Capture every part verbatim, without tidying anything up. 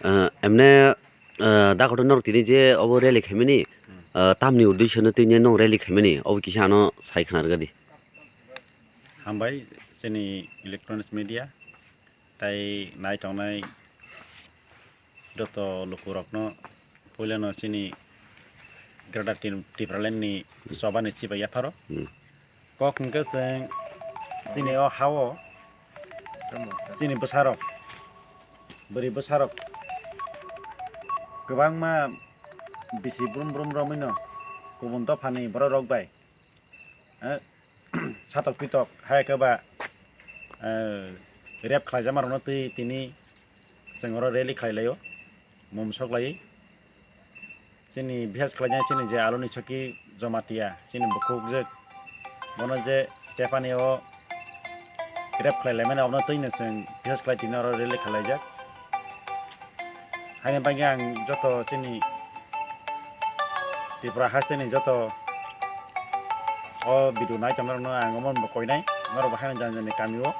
Ah, emne, ah, da kotor norok tini je obo rally khaimani, Hmm. ah, tamni uddesyo no tini norok rally khaimani, obo kisa ano sai khna rwgadi. Hambai chini electronics media, tai nai tongnai joto lukurokno puilano chini Greater Tim-, Tipraland ni choba ni chibai yapharo. Hmm. Kok hwnkhe chwng chini o ha-o chini bwsarok, bwrwi bwsarok kwbangma bisi brum brum romwino kubun dophani borok rok bai, eh, satok pitok hai khe ba, eh, rape khlaijakma rokno twi tini chwng oro rally khlai laio, mum sok laiwi. Chini bihas khlaijak chini je Aloni Soki Jomatia, chini bukhuk je bono je tephani o rape khlai laimani abono twi no chwng bihas khlai tini oro rally khlaijak. Haini bagwi ang joto chini Tripura hasteni joto o video nai tongnairokno ang omo bo koinai, norok bo haino jani jani kamio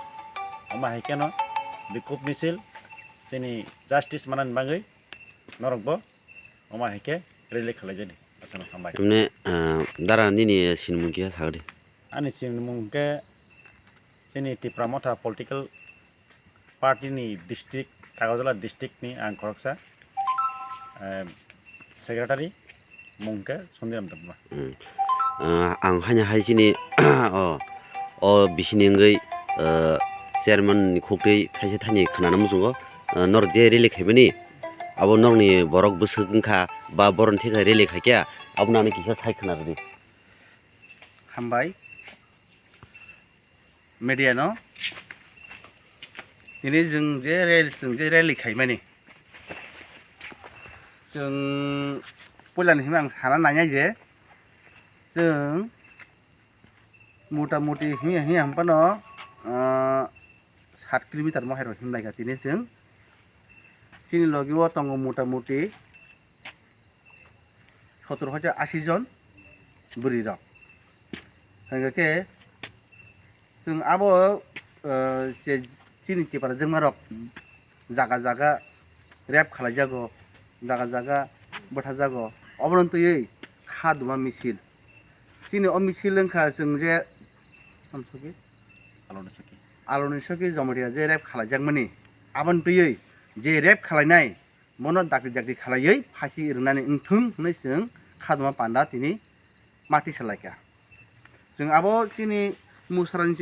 omo hai kheno bikhuk misil chini justice manani bagwi norok bo omo hai khe rally khlaijani. Asano hambai. Emne, ah, dara nini sinimung kisa sagadi. Ani sinimung khe chini Tipra Motha political party ni district, Agartala district ni ang khoroksa, eh, secretary, mung khe Sondiram Debbarma. Hmm. Ah, ang haino hai chini, o, o bisini wngwi, eh, chairman ni khuktwi thaisa thani khwnana muchungo, eh, norok je rally khaimani, abo norokni borok bwswk wngkha ba borokni thekha rally khaikha, abono ani kisa sai khwna rwdi. Hambai. Media no tini chwng je rally, chwng je rally khaimani, chwng puilani hwnba ang sana nangya je chwng mota moti hiya hiya hwnphano, ah, sat kilometer mohai rok himlaikha tini chwng. Chini logi o tongo mota moti sotor hoite ashi jon bwrwi rok. Hingkhe chwng abo, eh, je chini Tipra jwngma rok jaga jaga rape khalaijago, jaga jaga bwtharjago, obono twiwi kha duma misil. Chini o misil wngkha chwng je, tamo soki? Aloni Soki. Aloni Soki Jomatia je rape khalaijakmani, aboni twiwi je rape khalainai, bono dakti dakti khalaiwi phasi rwnani wngthung hwnwi chwng khaduma panda tini mati salaikha. Chwng abo chini Musarani